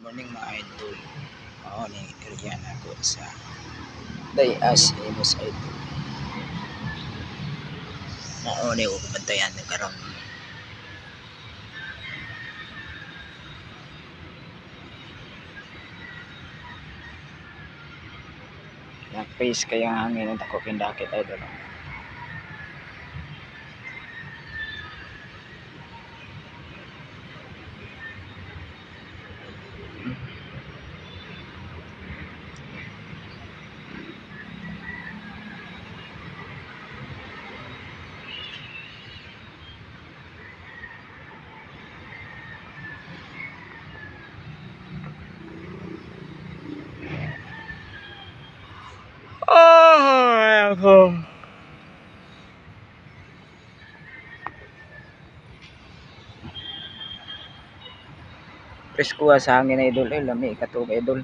Morning, mga idol. Mao ni area nako sa Dayas, Imus, idol. Mao ni ug bantayan karon. Na-face kaya ang hangin ang dako kayong dakit, idol. Oh, ako. Presko sa hangin, idol, eh, lami katog, idol.